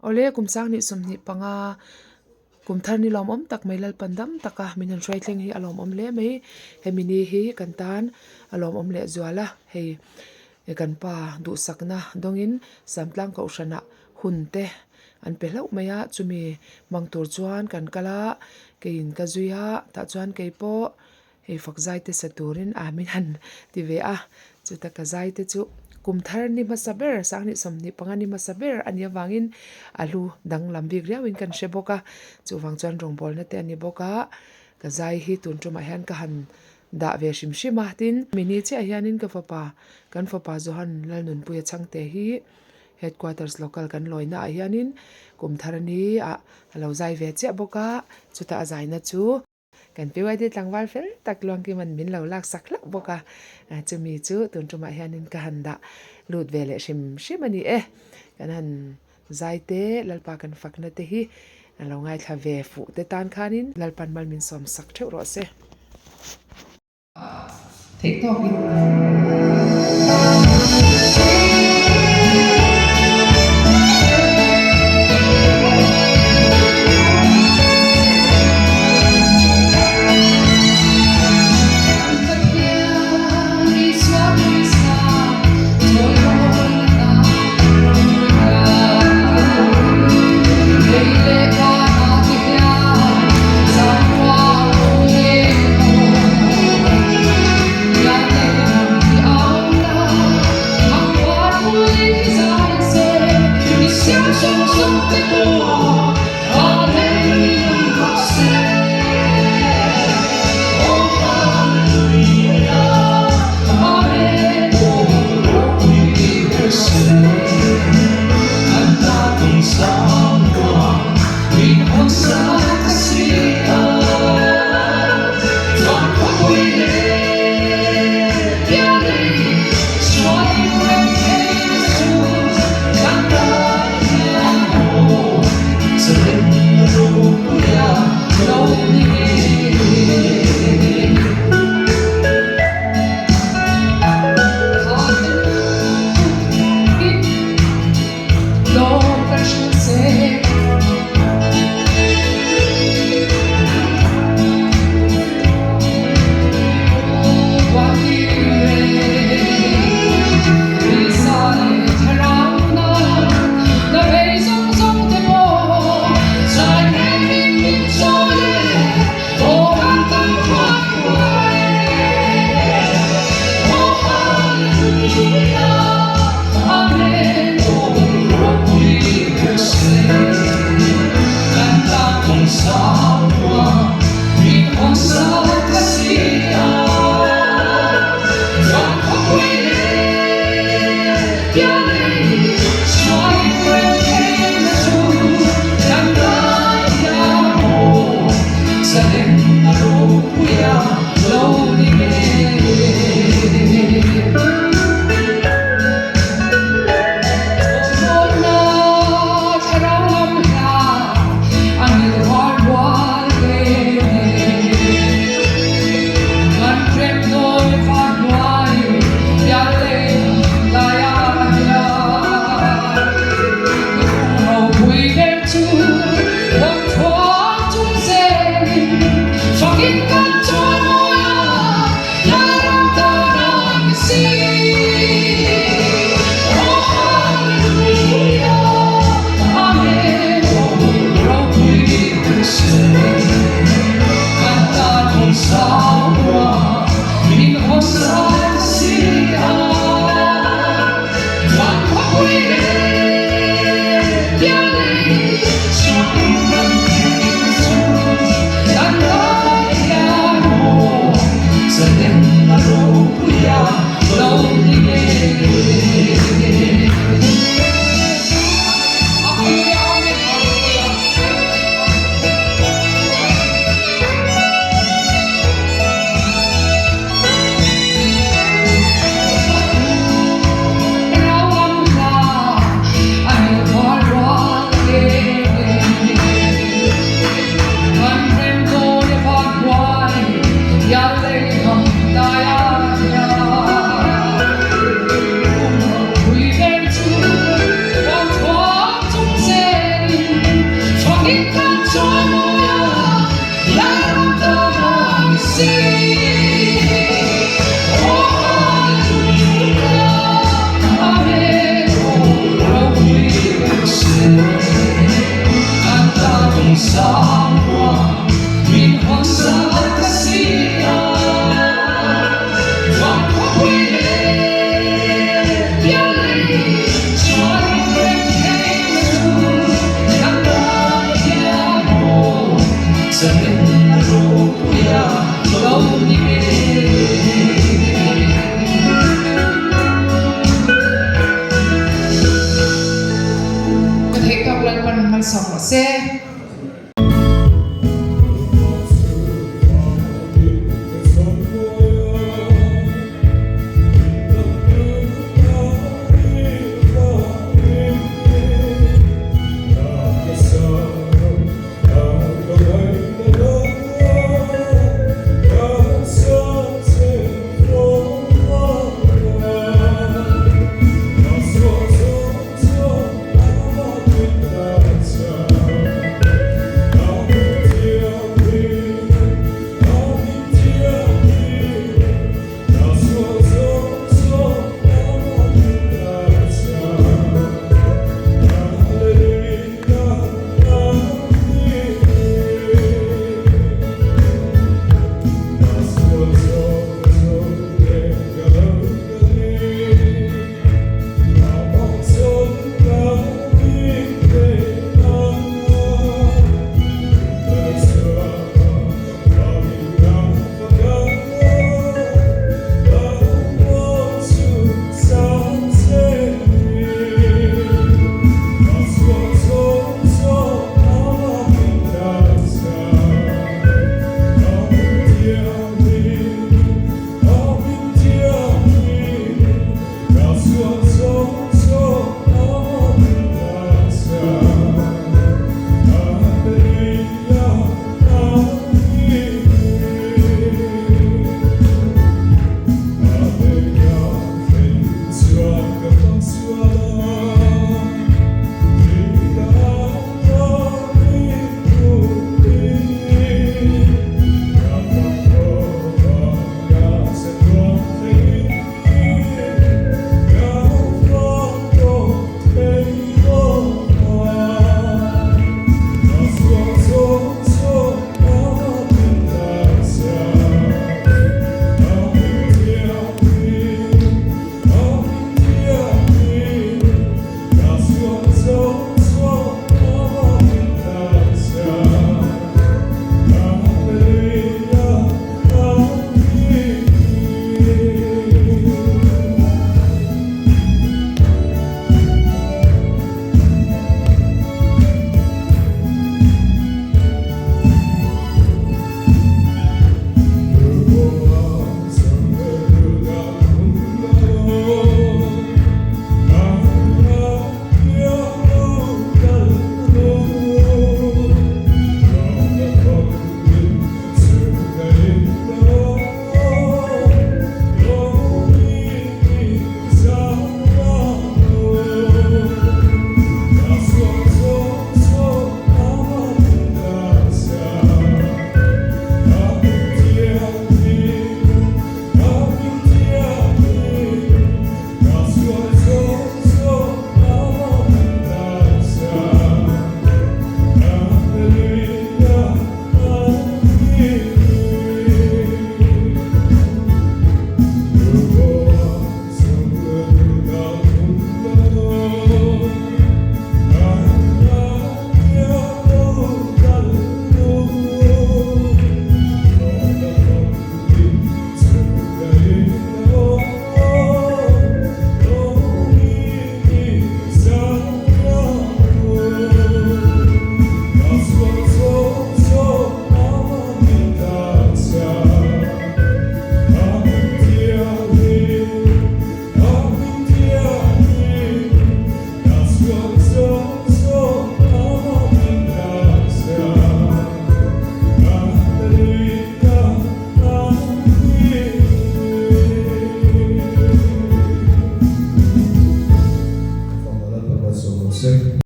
Awle kum sanghnih 25 kum thar ni lawmawm tak mai Lalpan dam taka min han hruai thleng hi a lawmawm hle mai. Hemi ni hi kan tan a lawmawm leh zual a, hei kan pa duhsakna dawngin Samtlang Kohhranah hun te an pe hlauh mai a, chumi hmang tur chuan kan kal a, keiin ka zui a, tah chuan kei pawh Hei fak zai te sa turin a min han ti ve a, chuta ka zai te chu kum thar ni hmasa ber sanghnih 25 ni hmasa ber a nih avangin a hlu danglam bik riauin kan hre bawk a, chuvang chuan rawngbawlna te a ni bawk a, ka zai hi tun tumah hian ka han dah ve hrim hrim a, tin mini chiah hianin ka fapa kan fapa Johan Lalnunpuia chhangte hi headquarters local kan lawina ah hianin kum thar ni ah a lo zai ve chiah bawk a, chuta a zaina chu. Kan PYD tlangval fel tak Luangkima'n min lo laksak hlauh bawk a, chumi chu tun tumah hianin ka han dah lut ve leh hrim hrim a ni e. Kan han zai te, Lalpa kan fakna te hi a lo ngaithla ve fuh te tan khanin Lalpan mal min sawm sak theuh rawh se. Theih tawkin. Lalpan malsawm rawh se.